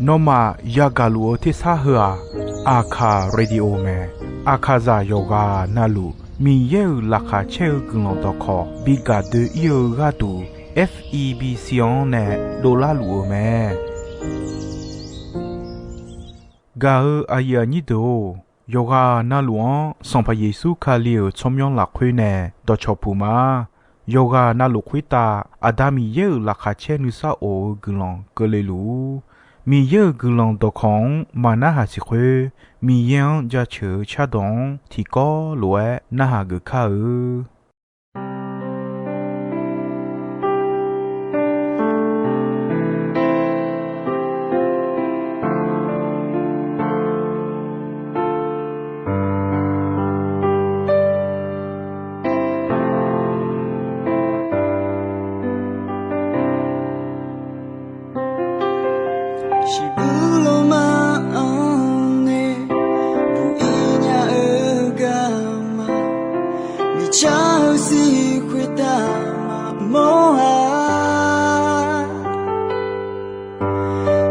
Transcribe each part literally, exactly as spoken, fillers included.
Nawmaf yagaq luf-eu tersar heu-aq, Aqkaq radio mae. Aqkaqzaq yawqghaq navluf Miqyaer-euq laqkhaq caer-eu guiqlanq dawqkawq bi gaq doe-ir-eu gharduq, F E B C-anr nae dovlar luf-eu mae. Gaq-eu aqyuif aqnyir deuq-or, yawqghaq navluf-anr Sanqpaq Yeqsur Kali-euq tsawrmyanr lafkhoer nae dawqcawq puq ma. Yawqghaq navluf khoertav Aqda Miqyaer-euq laqkhaq caer nuisar of-eu guiqlanq keuvle luf-ur. Miqyaer-euq guiqlanq dawqkawq-anr maq narhaq siq khoer, Miqyaer-anr jaceuq-eu cardawq-anr tiqkawv lof-aer narhaq geuf kar-eu. Shiqbuq lawma-anr nae buq-ir nya-eu garma, miqcar-eu sir khoertav maqmawr-a.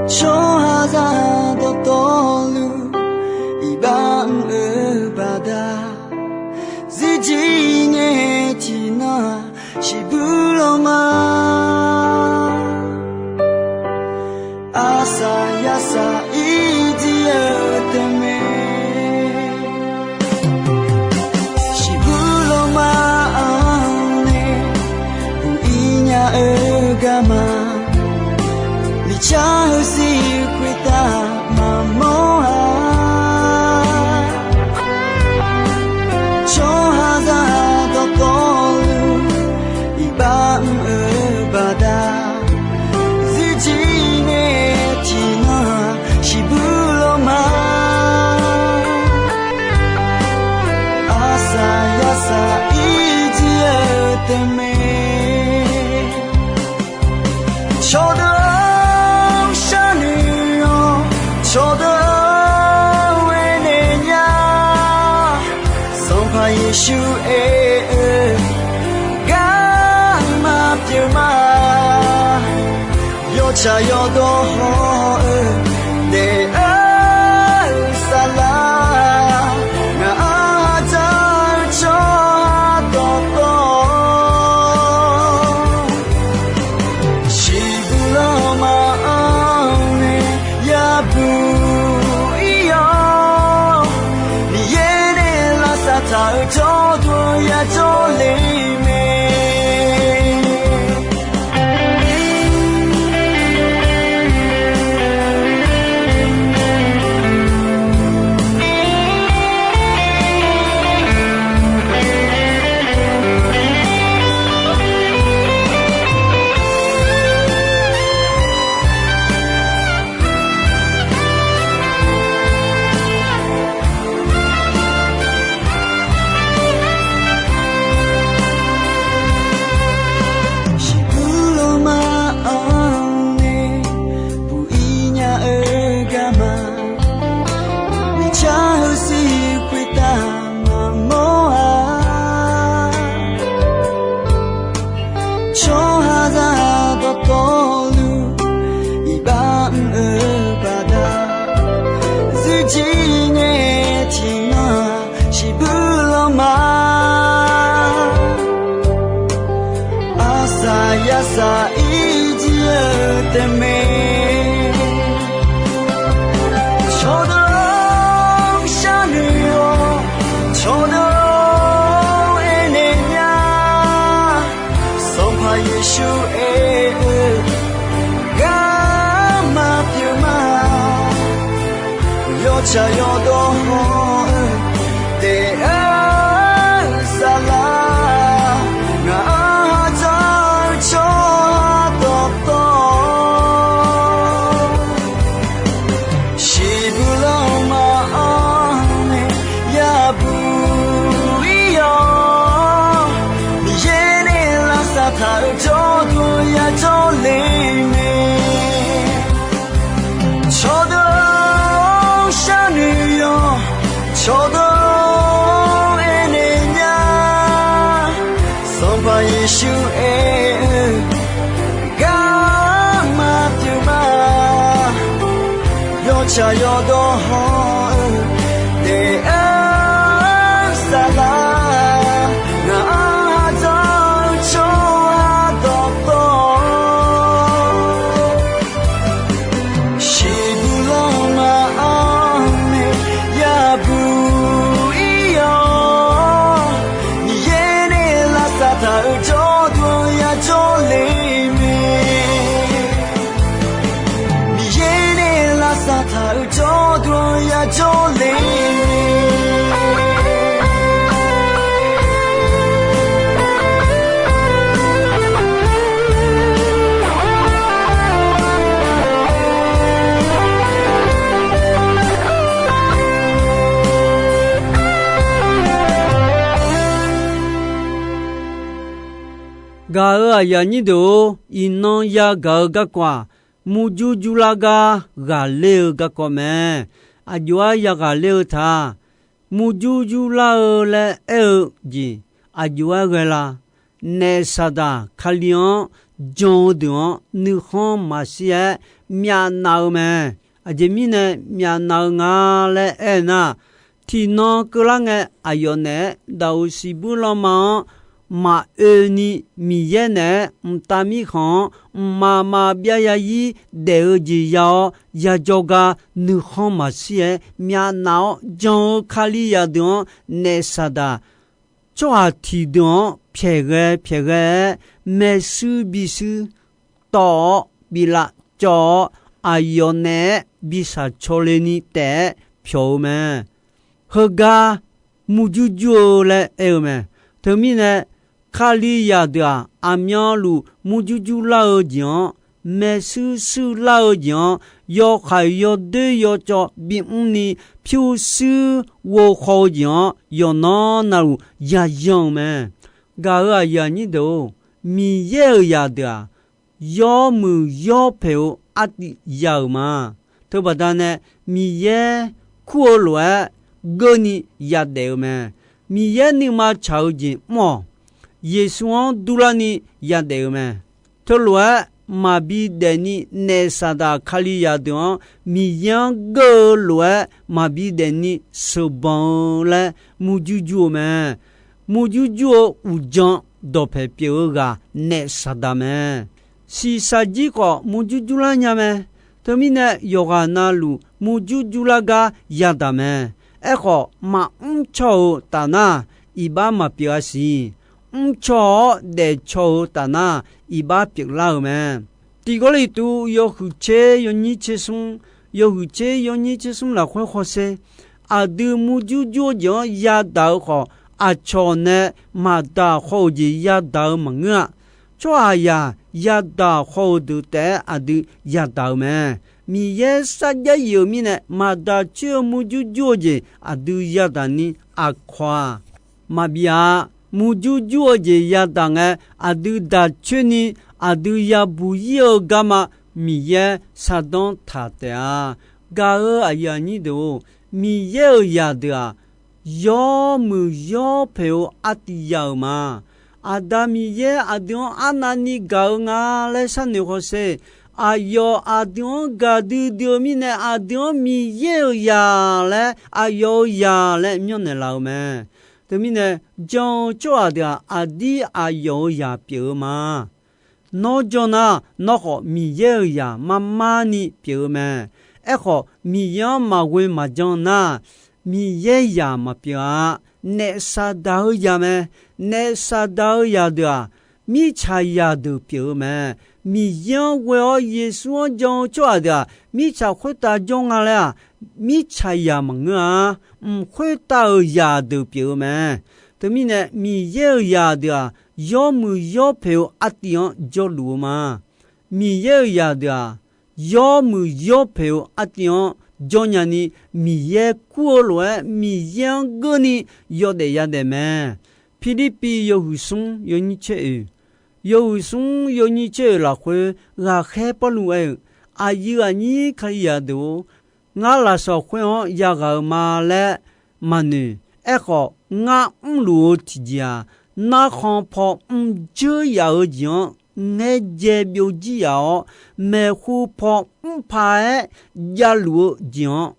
Tsawrhaqzaq dawqtawvluf iqbax mr-eu baqda, zirjir ngae tiqnan-aq, shiqbuq lawma arsaq yarsaq ir jir-eu tae mae. Shiqbuq lawma-anr nae buq-ir nya-eu garma, miqcar-eu sir khoertav maqmawr-a. Tsawrhaqzaq dawqtawvluf iqbax mr-eu baqda, zirjir ngae tiqnan-aq, shiqbuq lawma arsaq yarsaq ir jir-eu tae mae. Cawqdeuq-or, sharnoeq-awq. Cawqdeuq-or, aernaeq nya. Sanqpaq Yeqsur aer-eu garma pyeuf ma. Yawtsaq yawdawr haw-eu daef-eu saflar, ngaq-anr dzaq-eu tsawrhaq dawqtawv, shiqbuq lawma-anr nae yabuq ir-awr, Miqyaer nae lavsav taq-eu jawrduq yajawr le mae. Shiqbuq lawma-anr nae buq-ir nya-eu garma, miqcar-eu sir khoertav maqmawr-a. Tsawrhaqzaq dawqtawvluf iqbax mr-eu baqda, zirjir ngae tiqnan-aq, shiqbuq lawma arsaq yarsaq ir jir-eu tae mae. Cawqdeuq-or, sharnoeq-awq. Cawqdeuq-or, aernaeq nya. Sanqpaq Yeqsur aer-eu garma pyeuf ma. Yawtsaq yawdawr haw-eu daef-eu saflar, ngaq-anr dzaq-eu tsawrhaq dawqtawv, shiqbuq lawma-anr nae yabuq ir-awr, Miqyaer nae lavsav taq-eu jawrduq yajawr le mae. Cawqdeuq-or, sharnoeq-awq. Tsaq yawdawr hawr-eu daef-aer saflar, ngaq-anr ardawr-eu tsawrhaq dawqtawv, shiqbuq lanma-anr nae yabuq ir-awr, Miqyaer nae lavsav taq-euq jawrduq-anr yajawr le mae. Miqyaer nae lavsav taq-euq jawrduq-anr yajawr le. Gaq-euq aqyuif aqnyir deuq-or, iqnan yagaq-eu garkawv-aq, murjur jurlar gar ghaqler-eu garkawv mae. Aqjox-aer yaghaqler-eu ta. Murjur jurlar-eu laer aer-eu jeq aqjox-aer ghae la? Naef Saqdaq Kali-anr jan-eu deuq-anr nuikhanr maqshir-aer myavnav-eu mae. Aqjeq mirnae myavnav-eu nga laer aer-eu nar, tiqnan keuvlar ngae aqyawf naeq-aer daqoq siqbuir lanma-anr maqoe ni, Miqyaer naeq-aer mqtav mirkhanq-anr mqmaq maqbyav ya ir daef-eu jeq ya-awr, yajawr gar nuikhanr maqshir-aer myavnav-awr jan-eu Kalizaq deuq-anr naef Saqdaq tsawrhaq tiqdeuq-anr pyaeqghae pyaeqghae-aer maershuir bishuir tawv-awr bilav cawv-awr, aqyawf naeq-aer bi shaq caw le ni taef-aer pyawq-eu mae. Heugar murjur jur-eu laer aer-eu mae. Teumirnae, Kalizaq deuq-aq, aqmyanluf murjur jur lar-eu jeq-anr, maershuir shuir lar-eu jeq-anr, yawkhav yawdoer yawcawv bimr ni pyurshuir ghovkhaw-eu jeq-anr yawqnan navluf yayan-euq mae. Gaq-euq aqyuif aqnyir deuq-or, Miqyaer-euq zaqdeuq-aq, yawmuiq yawpaeq-eu artiv ya-euq ma. Teubaqda nae Miqyaer kur-eu lof-aer geurni yadaef-eu mae. Miqyaer nuima tsaq-eu jeq mr-awq. Yeqsur-anr durlarni yadaef-eu mae. Teulof-aer maqbi daefni naef Saqdaq Kalizaq deuq-anr Miqyaer-anr geur-eu lof-aer maqbi daefni sheuqbanq-eu laer murjur jur-eu mae. Murjur jur-eu uqdzan dawqpaeq pyeuf-eu ghaq naef Saqdaq mae. Shiqshaq jir khawf murjur jurlar nya mae. Teumirnae yawqghaq navluf murjur jurlar gar yadaq mae. Aerkhawf, maqmr caw-euq taf nar, iqbax maqpyeuf-a siq. Mr caw-awr daef caw-eu taf nar, iqbax pyeuflar-euq mae. Tiq Gawrliqtu yawhuiq tser yawnyir tser smr, yawhuiq tser yawnyir tser smr lafkhoer hawsher. Aqdui murjur jur-eu jeq-anr yadaq-eu khawf, aqcawq nae maqdaq haw-euq jeq yadaq-eu maqngeur-a. Tsawrhaqzaq yadaq haw-euq deuq taef-aer aqdui yadaq-euq mae. Miqyaer sarjax yif-euq mirnae maqdaq coer-eu murjur jur-eu jeq aqdui yadaq ni aqkawq-aq maqbif-a. Murjur jur-eu jeq yadaq ngae, aqdui daq coer ni aqdui yabuq ir-eu garma Miqyaer shardanr taq taef-a. Gaq-euq aqyuif aqnyir deuq-or, Miqyaer-euq zaqdeuq-aq, yawmuiq yawpaeq-eu artiv ya-euq ma. Aqda Miqyaer aqdui-anr arnavni gaq-eu nga laer sharnoeq hawsher. Aqyawf aqdui-anr gaqdui dui-eu mirnae, aqdui-anr Miqyaer-euq zaq laer, aqyawf-euq zaq laer myanrnaeq laf-eu mae. Teumirnae, jan-eu tsawrhaq deuq-aq, aqdir aqyawf-euq zaq pyeuf-eu ma. Nawr jan nar, nawr khawf Miqyaer-euq zaq marmar ni pyeuf-eu mae. Aerkhawf, Miqyaer-anr maqghoe maqjan nar, Miqyaer zaq maqpyeuf-a. Naef Saqdaq-eu zaq mae. Naef Saqdaq-eu zaqdeuq-aq, mirtsaqzaq deuq pyeuf-eu mae. Miqyaer-anr ghoe-awr Yeqsur-anr jan-eu tsawrhaq deuq-aq, mirtsaq khoertav jawr nga laer-aq, mirtsaqzaq maqngeur-a. Mq khoertav-euq zaqdeuq pyeuf-eu mae. Teumirnae, Miqyaer-euq zaqdeuq-aq, yawmuiq yawpaeq-eu artiv-anr jawrluf-eu ma. Miqyaer-euq zaqdeuq-aq, yawmuiq yawpaeq-eu artiv-anr jawrnya ni, Miqyaer kur-eu lof-aer Miqyaer-anr geurni yawdaef yadaef mae. Pirlirpiv yawhuiq smr yawnyir tser oeq, yawhuiq smr yawnyir tser oeq lafkhoer ghaqkhaer Pawrluv aer-euq, aqyuif aqnyir Kalizaq deuq-or, ngar lafsawq khoer-anr yaghaq-euq ma laer maqnoeq. Aerkhawf, ngar mrluf-eu tiqjeq-aq, narkhan paw mrjeur yaf-eu jeq-anr ngaerdzae byovjir yaf-awr, maeqhu paw mrpaq-aer javluf-eu jeq-anr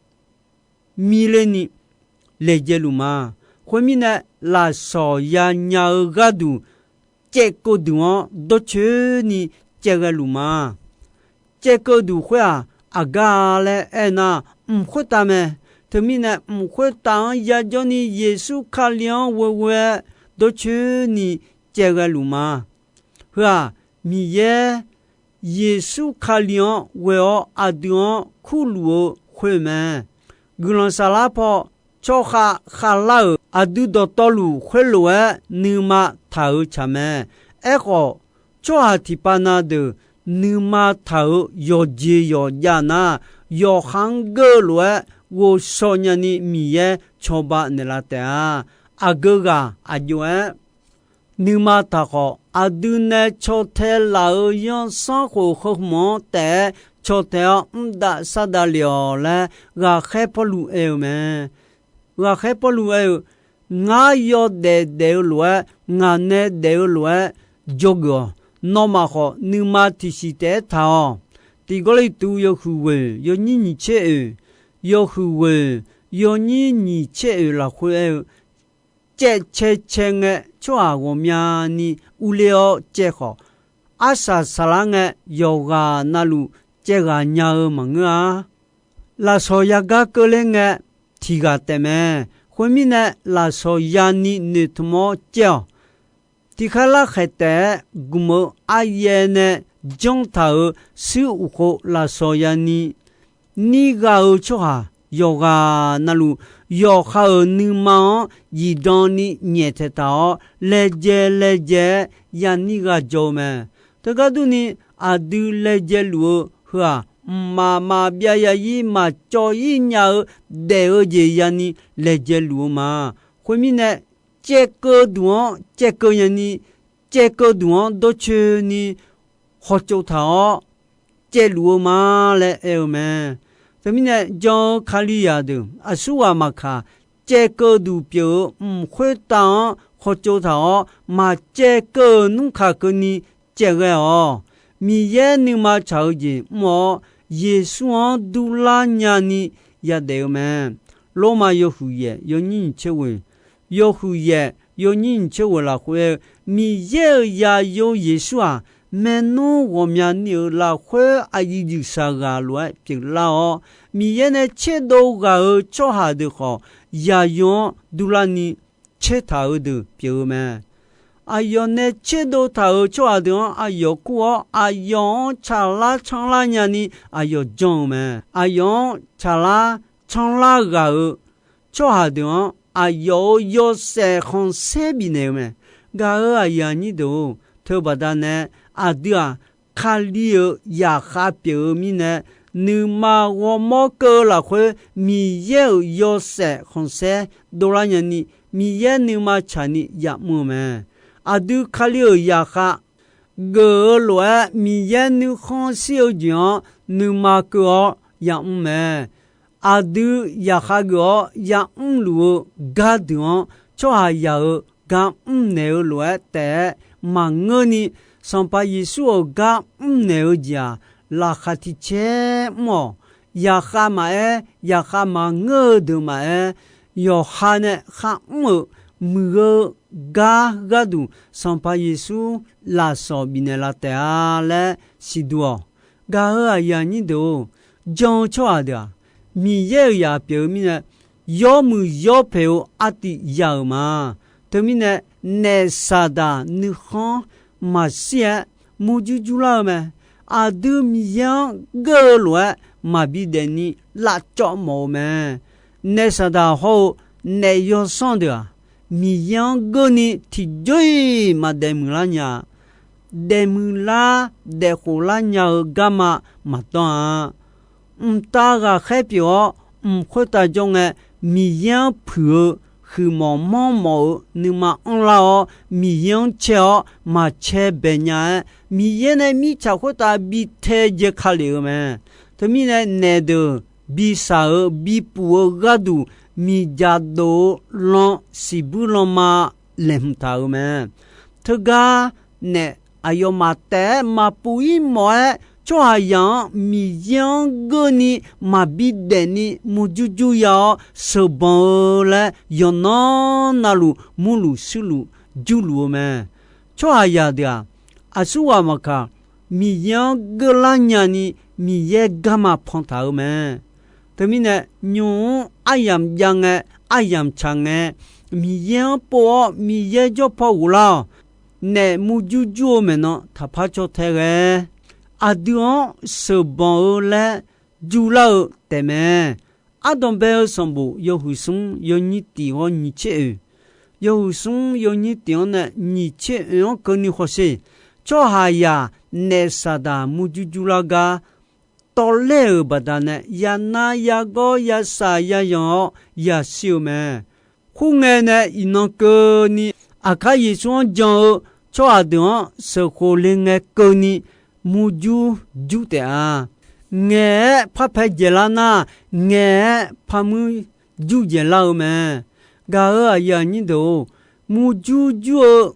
milerni laejae luf ma. Khoermirnae, lafsawq yanya-eu gharduq caevkeuv duq-anr dawrcoeni caevghae luf ma. Caevkeuv duq khoer-aq, aqgar laer aernar, mq khoertav mae. Teumirnae, mq khoertav-anr yajawrni Yeqsur Kali-anr ghoeghoe-aer dawrcoeni caevghae luf ma. Heu-aq, Miqyaer Yeqsur Kali-anr ghoe-awr aqdui-anr kurluf-eu khoer mae. Guiqlanq saflar paw tsawrkhav khavlar-euq aqdui dawqtawvluf khoerlof-aer nuima taq-eu tsaq mae. Aerkhawf, tsawrhaq tiqpav na deuq nuima taq-euq yawqjeq yawqjav nar, yawqha-anr geur-eu lof-aer ghovshaw nyani Miqyaer cawba naeqlaf taef-a. Aqgeu ghaq aqjox-aer nuima taq khawf, aqdui nae caw tae laf-euq zanrsanrkhof heu hmq-anr taef-aer caw tae-awr mrdav sardav le-awq laer, ghaqkhaer Pawrluv aer-eu mae. Ghaqkhaer Pawrluv aer-eu, Ngar yawdaef daef-eu lof-aer, ngaq nae daef-eu lof-aer dzawgeuf-awq. Nawmaf khawf, nuima tiqsiq taef-aer taq-awq. Tiq Gawrliqtu yawhuiq ghoeq yawnyir nyiq tser oeq, yawhuiq ghoeq yawnyir nyiq tser oeq lafkhoer aer-eu, caev cae cae ngae, tsawrhaq ghawqmyani urler-awr caev khawf, arsaq saqlar ngae, yawqghaq navluf caev ghaq nya-eu maqngeur-a. Lafsawq yagar keuvler ngae, tiq ghaq taef mae. Khoermirnae, lafsawq yani noeqtmq-awr caev-awq. Tiqkhaer larkhaeq taef-aer gmq-eu aryaer nae janr taq-euq shuir uqkhov lafsawq yani nir gha-eu tsawrhaq yawqghaq navluf, yawqha-euq nuima-anr zifdan ni nyaeftaeq taq-awr, laejae laejae-aer yanir gha jaw-eu mae. Teugar durni, aqdui laejae luf-eu heu-aq, mqmaq maqbyav yazir maqcawv-ir nya-eu daef-eu jeq yani laejae luf-eu ma. Khoermirnae, caevkeuv duq-anr caevkeuv nyani, caevkeuv duq-anr dawrcoeni hawtsov taq-awr caevluf-eu ma laer aer-eu mae. Teumirnae, jan-eu Kalizaq deuq aqsurghaq maqkaq, caevkeuv duq pyeuf-eu mq khoertav-anr hawtsov taq-awr, maqcaevkeuv-euq nmr kaq keuvni caevghae-awq. Miqyaer nuima tsaq-eu jeq mr-awr, Yeqsur-anr durlar nyani yadaef-eu mae. Lormav yawhuiq yaef yawnyir nyiq tser ghoeq, yawhuiq yaef yawnyir nyiq tser ghoeq lafkhoer aer-eu, Miqyaer-euq zaqyo Yeqsur-aq, maernmr ghawqmyani-euq lafkhoer aqyuif juifsaq ghaq lof-aer pyeuflar-awr, Miqyaer nae tserdov ghaq-euq tsawrhaq deuq khawf, zaqyo-anr durlarni tsertaq-eu deuq pyeuf-eu mae. Aqyawf nae tserdov taq-euq tsawrhaq deuq-anr aqyawf kur-awr, aqyawf-anr tsaqlar tsanrlar nyani aqyawf janr-eu mae. Aqyawf-anr tsaqlar tsanrlar ghaq-euq tsawrhaq deuq-anr aqyawf-euq yawshaef khanqsaer bifnaeq-eu mae. Gaq-euq aqyuif aqnyir deuq-or, teubaqda nae aqdui-aq, Kali-euq zaqkhav pyeuf-eu mirnae, nuima ghawrmawr keuv-eu lafkhoer Miqyaer-euq yawshaef khanqsaer dovlar nyani, Miqyaer nuima tsaqni yamr-eu mae. Aqdui Kali-euq zaqkhav geuf-eu lof-aer Miqyaer nuikhanr shir-eu jeq-anr nuima keuv-awr yamr mae. Aqdui zaqkhav geuf-awr yamr luf-eu gardeuq-anr, tsawrhaqzaq-euq gar mrnaeq-eu lof-aer taef-aer maqngeurni, Sanqpaq Yeqsur-euq gar mrnaeq-eu jeq-aq, laqkhaq tiq caer mr-awq. Zaqkhav maqaer, zaqkhav maqngeur-eu deuq maqaer, yawqha nae kharmr-euq muiq-eu gar gharduq Sanqpaq Yeqsur lafsawq bifnaeq laf taef-a laer siqduq-awq. Gaq-euq aqyuif aqnyir deuq-or, jan-eu tsawrhaq deuq-aq, Miqyaer-euq zaq pyeuf-eu mirnae, yawmuiq yawpaeq-eu artiv ya-euq ma. Teumirnae, naef Saqdaq nuikhanr maqshir-aer murjur jurlar-eu mae. Aqdui Miqyaer-anr geur-eu lof-aer maqbi daefni lavcawv mawf-eu mae. Naef Saqdaq hawr-eu naef yawsanr deuq-aq, Miqyaer-anr geurni tiqjawr-iq maqdaef muiqlar nya-a. Daef muiqlar daef khoflar nya-eu garma maqdawr-a. Mqtav ghaqkhaer pyeuf-awr, mq khoertav jawr ngae, Miqyaer-anr puiq-eu huiqmawf manrmawf-eu nuima anrlar-awr, Miqyaer-anr cae-awr maqcae bae nya-aer, Miqyaer nae mirtsaq khoertav bi tae jae ka lef-eu mae. Teumirnae, naefdeuq bi shaq-eu bi puf-eu gharduq, miqdzaq dov-eu lan siqbuir lanma laeqhmq taq-euq mae. Teugar naef aqyawfmaf taef-aer maqpuq-ir mawf-aer, tsawrhaqzaq-anr Miqyaer-anr geur ni maqbi daef ni murjur jur ya-awr sheuqbanq-eu laer, yawqnan navluf murluf shuirluf jurluf-eu mae. Tsawrhaqzaq deuq-aq, aqsurghaq maqkaq, Miqyaer-anr geurlar nyani Miqyaer garma pantaq-eu mae. Teumirnae, nymq-mr aryamq jav ngae, aryamq tsaq ngae, Miqyaer-anr pov-awr Miqyaer jawr paw ghoflar-awq. Naef murjur jur-eu maeqnan taqpar caw tae ghae, aqdui-anr sheuqbanq-eu laer jurlar-eu taefmae. Ardanqbae-eu sanqbof yawhuiq smr yawnyir tiq-awr nyiq tser oeq, yawhuiq smr yawnyir tiq-anr nae nyiq tser oeq-anr keuvni hawsher. Tsawrhaqzaq naef saqdaq murjur jurlar gar tawvler-euq baqdanae yanar yagawr yasaq yazanq-awr yashir-eu mae. Khoerngae nae iqnan keuvni Aqkar Yeqsur-anr jan-eu tsawrhaq deuq-anr sheuqkhof le ngae keuvni murjur jur taef-a. Ngaeq-aer parpae dzaeqlar nar, ngaeq-aer parmuir jur dzaeqlar-eu mae. Gaq-euq aqyuif aqnyir deuq-or, murjur jur-eu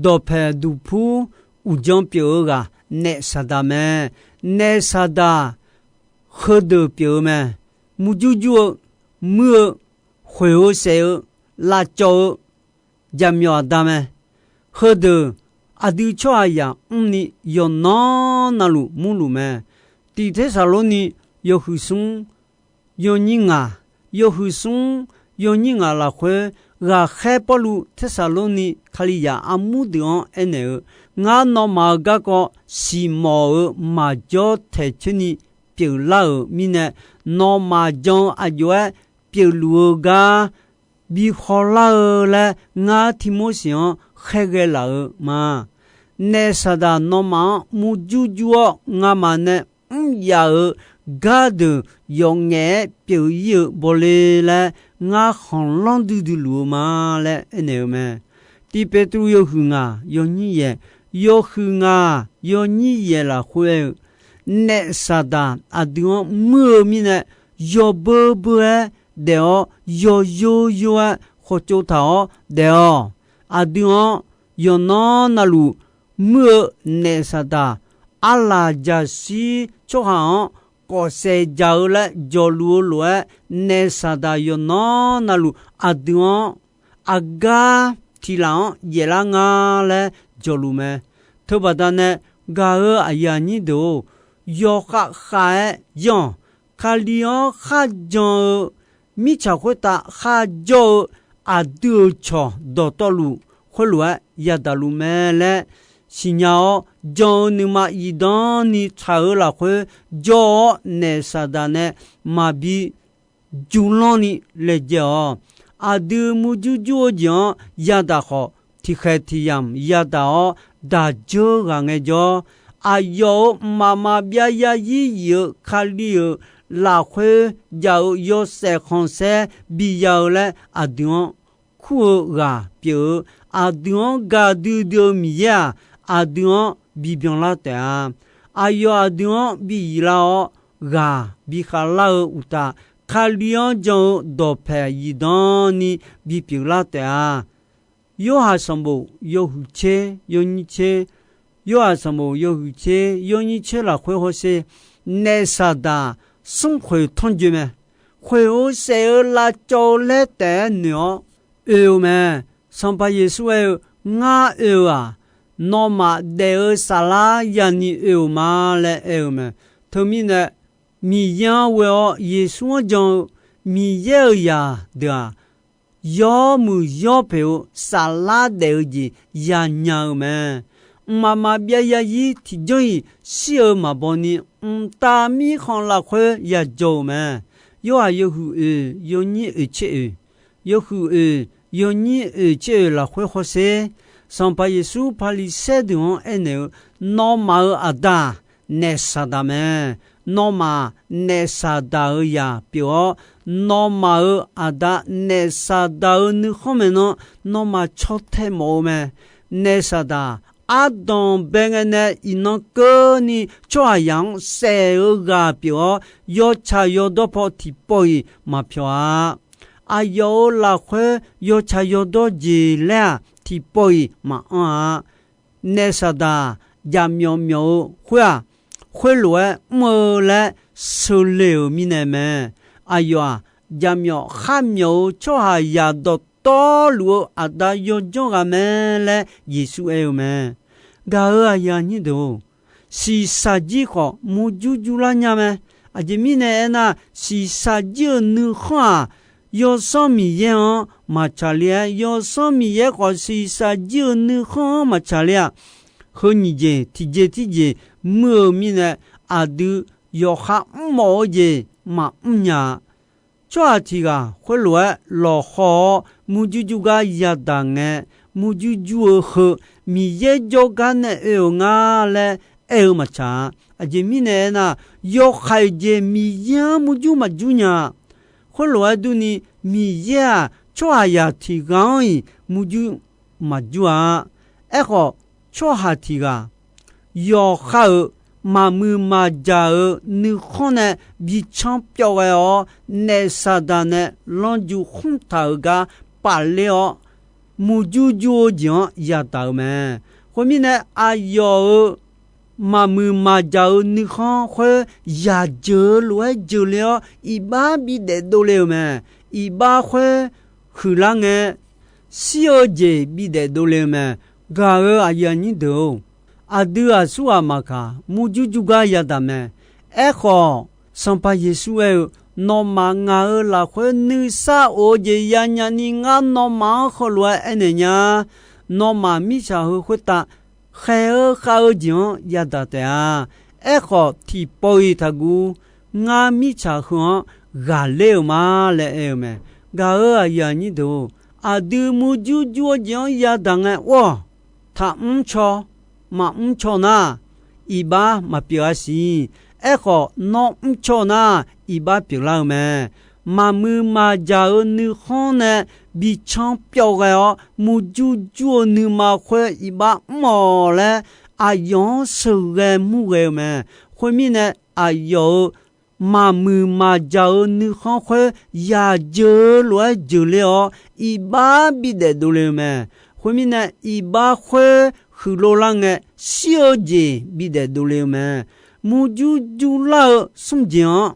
dawqpaeq duqpur uqdzan pyeuf-eu ghaq naef saqdaq mae. Naef saqdaq heudeuq pyeuf-eu mae. Murjur jur-eu, muir-eu, khoeq-eu saef-eu, lavcawv-eu, jaqmyawf aqda mae. Heudeuq aqdui tsawrhaqzaq mrni yawqnan navluf murluf mae. Tiq Tersaqlorni yawhuiq smr yawnyir ngaq, yawhuiq smr yawnyir ngaq lafkhoer, ghaqkhaer Pawrluv Tersaqlorni Kalizaq armur deuq-anr aernaeq-eu, Ngar nawmaf-euq garkawv siqmawf-euq maqjawr taeq coer ni pyeuflar-euq mirnae, nawmaf jan-eu aqjox-aer pyeufluf-eu gar bi hawlar-eu laer ngar Tivmorseq-anr khaerghae laf-eu ma. Naef saqdaq nawmaf-anr murjur jur-awr, ngamaf nae mr yaf-euq gardeuq yawf ngaef-aer pyeuf-ir-eu bawle laer ngar khanqlanr duidui luf-eu ma laer aernaeq-eu mae. Tiq Beqtuvluv yawhuiq ngaq yawnyir yaeq, yawhuiq ngaq yawnyir yaeq lafkhoer aer-eu, Naef saqdaq aqdui-anr muir-eu mirnae, yawbeur beur-aer daef-awr, yawyor yor-aer khawtsov taq-awr daef-awq. Aqdui-anr yawqnan navluf muir-eu naef saqdaq, arlaq jaqshir tsawrhaq-anr kawfsaef jaq-eu laer jawqluf-eu lof-aer, naef saqdaq yawqnan navluf aqdui-anr aqgar tiq laf-anr yaeflar nga laer jawqluf mae. Teubaqda nae gaq-eu aqyuif aqnyir deuq-or, yawkhav khav-aer yanr-awq. Kali-anr kharjan-eu mirtsaq khoertav kharjawr-eu aqdui-euq cawq dawqtawvluf khoerlof-aer yadaq luf mae laer siqnya-awr, jan-eu nuima iqdan ni tsaq-eu lafkhoer jawr-awr, naef saqdaq nae maqbi jurlanr ni laejae-awq. Aqdui murjur jur-eu jeq-anr yadaq khawf, tiqkhaeq tiq yamq yadaq-awr daq dzeur ghaq ngaejawr, aqyawf-euq mqmaq maqbyav yarzir yif-eu Kali-euq lafkhoer jav-eu yawshaef khanqsaer biya-eu laer aqdui-anr kur-eu ghaq pyeuf-eu, aqdui-anr gaqdui dui-eu Miqyaer-aq, aqdui-anr bibyan lar taef-a. Aqyawf aqdui-anr bi yif lar-awr, ghaq bi khavlar-eu uqtaf, Kali-anr jan-eu dawqpaeq zifdan ni bipyeuf lar taef-a. Yorhaq sanqbof yawhuiq tser yawnyir tser, Yorhaq sanqbof yawhuiq tser yawnyir tser lafkhoer hawsher, naef saqdaq smrkhoeq tanrjoe mae. Khoeq-eu saef-eu lavcawv-eu laer taef-aer noeq-awr oe-eu mae. Sanqpaq Yeqsur aer-eu, Ngar oe-eu-aq, nawmaf daef-eu saflar yani oe-euq ma laer aer-eu mae. Teumirnae, Miqyaer-anr ghoe-awr Yeqsur-anr jan-eu Miqyaer-euq zaqdeuq-aq, yawmuiq yawpoeq-eu saflar daef-eu jeq yanya-eu mae. Mqmaq maqbyav yarzir tiqjanr-iq shir-eu maqbaw ni, mqtav mirkhanq lafkhoer yajawr-euq mae. Yorhaq yawhuiq oeq yawnyir oeq tser oeq, yawhuiq oeq yawnyir oeq tser oeq lafkhoer hawsher, Sanqpaq Yeqsur Paqliqsaer deuq-anr aernaeq-eu, Nawmaf-euq aqda-aq, naef saqdaq mae. Nawmaf naef saqdaq-euq zaq pyeuf-awr, nawmaf-euq aqda naef saqdaq-euq nuikhanr maeqnan nawmaf caw tae mawf-eu mae. Naef saqdaq ardanq bae ngae nae iqnan keuvni tsawrhaqzaq-anr saef-eu ghaq pyeuf-awr, yawtsaq yawdawr paw tiqpawf-iq maqpyawq-a. Aqyawf-euq lafkhoer yawtsaq yawdawr jeq laer-aq, tiqpawf-iq maqanr-a. naef Saqdaq jaqmyawf myawf-eu khoer-aq, khoerlof-aer mr-eu laer sheuqle-euq mirnae mae. Aqyawf-aq, jaqmyawf kharmyawf-eu tsawrhaqzaq dawqtawvluf-eu Aqda yawdzanr ghaq mae laer Yeqsur aer-eu mae. Gaq-euq aqyuif aqnyir deuq-or, shiqshaq jir khawf murjur jurlar nya mae. Aqjeq mirnae aernar, shiqshaq jir-eu nuikhanr-aq, Yawsanr Miqyaer-anr maqtsaq le-aer, Yawsanr Miqyaer khawf shiqshaq jir-eu nuikhanr-anr maqtsaq le-aq, heu nyiq jeq tiqjeq tirjeq muir-eu mirnae, aqdui yawqha mrmawf-eu jeq maqmr nya-a. Tsawrhaq tiq ghaq khoerlof-aer lawqhaw-awr murjur jur gar yadaq ngae, murjur jur-eu heu Miqyaer jawrgar nae oe-euq nga laer aer-eu maqtsaq-a. Aqjeq mirnae aernar, yawhaiq jeq Miqyaer-anr murjur maqjur nya-a. Khoerlof-aer durni, Miqyaer-aq, tsawrhaqzaq tiq ghaq-anr-iq murjur maqjur-a. Aerkhawf, tsawrhaq tiq ghaq yawqha-euq maqmuiq maqjaq-euq nuikhanr nae bicanr pyawv ghae-awr, naef Saqdaq nae lanrju khmr taq-euq gar pafler-awr, murjur jur-eu jeq-anr yadaq-euq mae. Khoermirnae, aqyawf-euq maqmuiq maqjaq-eu nuikhanr khoer yaq jeuq-eu lof-aer jeuqle-awr, iqbax bidaef dovle-euq mae. Iqbax khoer huiqlar ngae, shir-eu jeq bidaef dovle-eu mae. Gaq-euq aqyuif aqnyir deuq-or, aqdui aqsurghaq maqkaq murjur jur gar yadaq mae. Aerkhawf, Sanqpaq Yeqsur aer-eu, Nawmaf ngaq-euq lafkhoer nuisar of-eu jeq yanya ni, ngar nawmaf-anr heulof-aer aernaeq nya. Nawmaf mirtsaq heu khoertav khaeq-eu khav-eu jeq-anr yadaq taef-a. Aerkhawf, tiqpawf-iq taqguv, ngar mirtsaq heu-anr ghaqler-euq ma laer aer-eu mae. Gaq-euq aqyuif aqnyir deuq-or, aqdui murjur jur-eu jeq-anr yadaq ngae, or, taqmr caw, maqmr caw nar, iqbax maqpyeuf-a siq. Aerkhawf, nawr mr caw nar, iqbax pyeuflar-eu mae. Maqmuiq maqjaq-eu nuikhanr nae bicanr pyawv ghae-awr, murjur jur-eu nuima khoer iqbax mr-awq laer, aqyawf-anr sheuqghae murghae-eu mae. Khoermirnae, aqyawf-euq maqmuiq maqjaq-eu nuikhanr khoer yaq jeuq-eu lof-aer jeuqler-awr, iqbax bidaef dovle-eu mae. Khoermirnae, iqbax khoer huiqlov lar ngae, shir-eu jeq bidaef dovle-eu mae. Murjur jurlar-eu smr jeq-anr,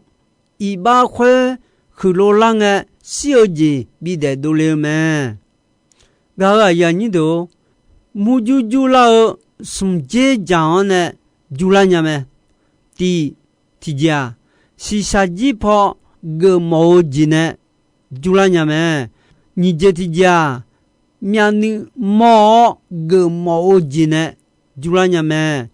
iqbax khoer huiqlov lar ngae, shir-eu jeq bidaef dovle-eu mae. Gaq-euq aqyuif aqnyir deuq-or, murjur jurlar-eu smq dzer jaq-anr nae jurlar nya mae. Tiq, tiqjeq-aq, shiqshaq jir paw geufmawf-eu jeq nae jurlar nya mae. Nyiq jeq tiqjeq-aq, myavnuiv mawr-awr geufmawf-eu jeq nae jurlar nya mae.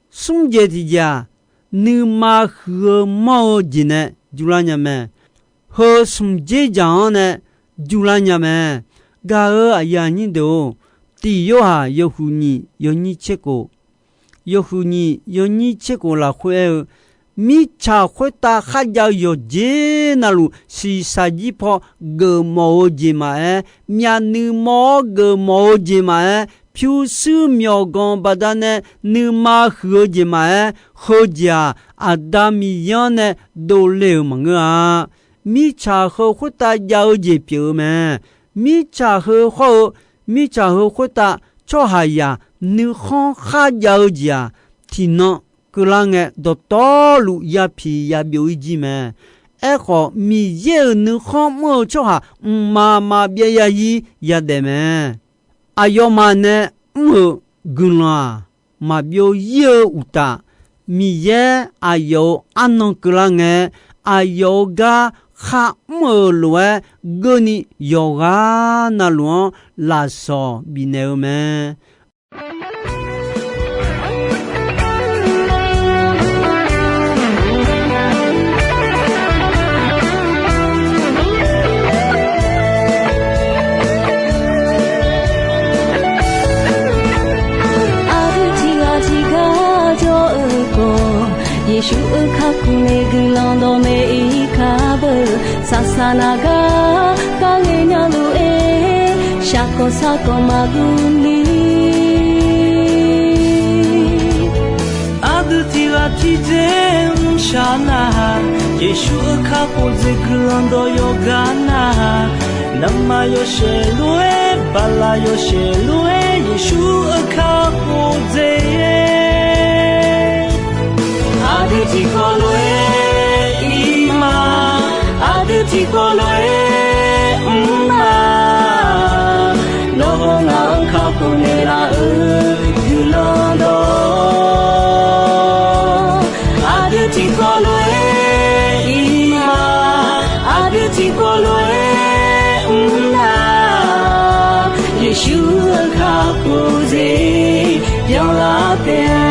Smr jeq tiqjeq-aq, nuima huiq-eu manr-eu jeq nae jurlar nya mae. Heu smq dzer jaq-anr nae jurlar nya mae. Gaq-euq aqyuif aqnyir deuq-or, tiq Yorhaq yawhuiq nyiq yawnyir tser khof, yawhuiq nyiq yawnyir tser khof lafkhoer aer-eu, mirtsaq khoertav kharjav-eu yawqjeq navluf, shiqshaq jir paw geufmawf-eu jeq maqaer, myavnuiv mawr-awr geufmawf-eu jeq maqaer, pyurshuir myawqganq baqdanae nuima huiq-eu jeq maqaer, heujeq-aq, Aqda Miqyaer-anr nae dovle-euq maqngeur-a. Mirtsaq heu khoertav jav-eu jeq pyeuf-eu mae. Mirtsaq heu hawr-eu, mirtsaq heu khoertav tsawrhaqzaq nuikhanr kharjav-eu jeq-aq, tiqnan keuvlar ngae dawqtawvluf yapiq yabyov-ir jir mae. Aerkhawf, Miqyaer-euq nuikhanr mr-eu tsawrhaq mqmaq maqbyav yazir yadaef mae. Aqyawfmaf nae mr-euq guiqlanq-aq, maqbyov-ir-eu uqtaf, Miqyaer aqyawf-euq arnan keuvlar ngae, aqyawf-euq gar kharmr-euq lof-aer geurni yawqghaq navluf-anr lafsawq bifnaeq-eu mae. Aqdui tiqghaq tiqgar jawr-eu khawf, Yeqsur-euq kakhof nae guiqlanq dawqmaeq-ir kar beu. Saqsaq naq gar garngae nya luf-aer, shaqkawq sarkawq maqguv ni. Aqdui tiqghaq tiqdzer mrshaq nar-aq, Yeqsur-euq kakhof jeq guiqlanq dawq yawqgar nar-aq, navmaqyawshaef lof-aer Bala yawshaef lof-aer Yeqsur-euq kakhof dzae. Aqdui tiqkawv lof-aer ir ma, aqdui tiqkawv lof-aer mr ma. Nawr hawr ngaq-anr kakhof naeqlaf-euq guiqlanq dawq, aqdui tiqkawv lof-aer ir ma, aqdui tiqkawv lof-aer mr na. Yeqsur-euq kakhof dzae byanlar taef-a.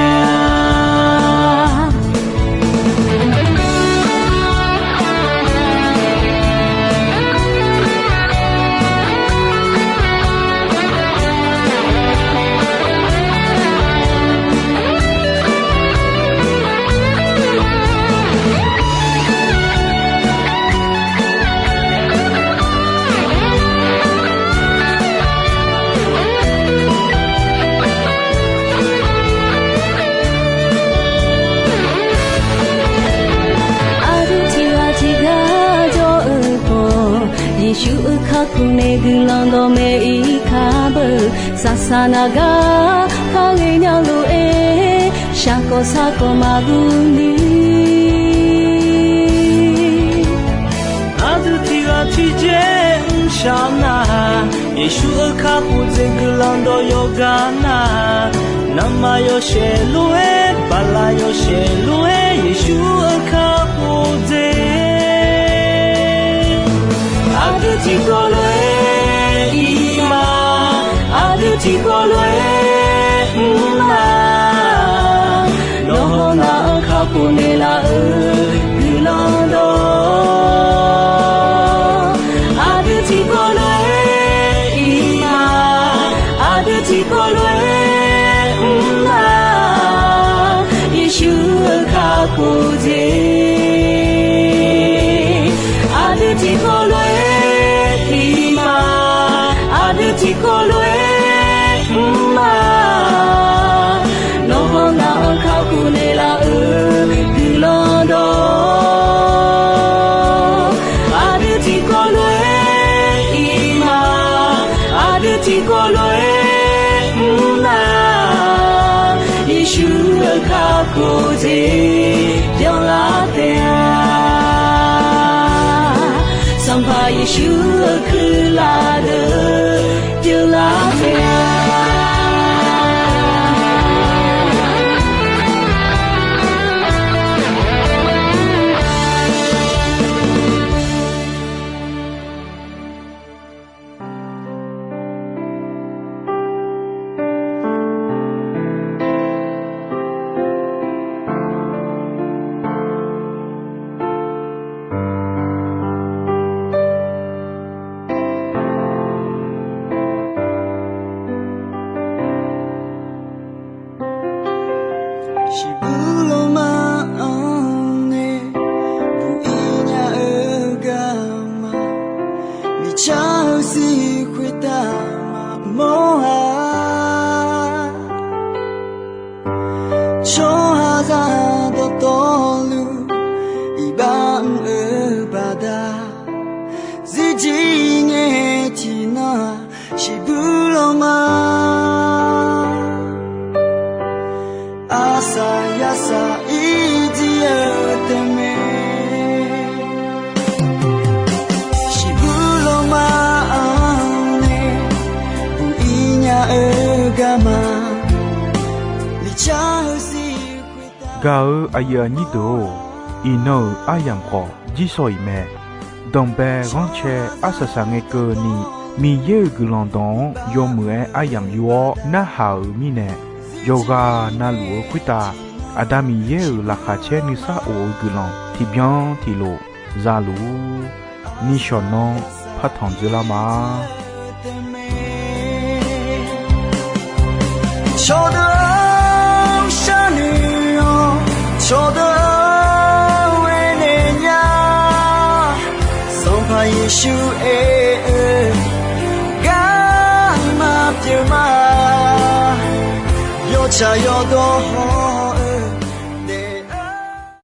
Aqdui tiqghaq tiqgar jawr-eu khawf, Yeqsur-euq kakhof nae guiqlanq dawqmaeq ir kar beu. Saqsaq naq gar kar ghaenya lof-aer shaqkawq saqkawq maqguv ni. Aqdui tiqghaq tiqjeq mrshaq nar, Yeqsur-euq kakhof dzae guiqlanq dawq yawqgar nar, naqma yawshaef lof-aer, bala yawshaef lof-aer Yeqsur-euq kakhof dzae. Aqdui tiqkawv lof-aer ir ma, aqdui tiqkawv lof-aer mr ma. Nawr hawr ngaq-anr kakhof naeqlaf-euq guiqlanq dawq, aqdui tiqkawv lof-aer ir ma, aqdui tiqkawv lof-aer mr ma. Yeqsur-euq kakhof dzae. Aqdui tiqkawv lof-aer ir ma, aqdui tiqkawv lof-aer mr ma. Nawr hawr ngaq-anr kakhof naeqlaf-euq guiqlanq dawq, aqdui tiqkawv lof-aer ir ma, aqdui tiqkawv lof-aer mr na. Yeqsur-euq kakhof dzae byanlar taef-a. Sanqpaq Yeqsur-euq kuirlaf deuq pyeuflar taef-a. Shiqbuir lawrma-anr nae buq-ir nya-eu garma, miqcar-eu zir khoertav maqmawr-a. Tsawrhaqzaq dawqtawvluf iqbax mr-eu baqda, zirjir ngae tiqnan shiqbuir lawrma, arsaq yarsaq ir jir-eu taef mae. Shiqbuir lawrma-anr nae buq-ir nya-eu garma, miqcar-eu zir khoertav. Gaq-eu aqyuif aqnyir deuq-or, iqnan-euq aryamq khawf jirsawq iq mae. Danqbae ghanrcae arsaq saq ngae keuvni, Miqyaer-euq guiqlanq dawq-anr yawmuiq-aer aryamq yur-awr narhaq-euq mirnae, yawqghaq navluf-eu khoertav Aqda Miqyaer-euq laqkhaq caer nuisar of-eu guiqlanq tiqbyan tiqlof za luf-ur. Nishawq nanr partanq dzeurlar ma. Cawqdeuq-anr sharnoeq-awr, cawqdeuq-anr aernaeq nya. Sanqpaq Yeqsur aer-eu garma pyeuf ma. Yawtsaq yawdawr haw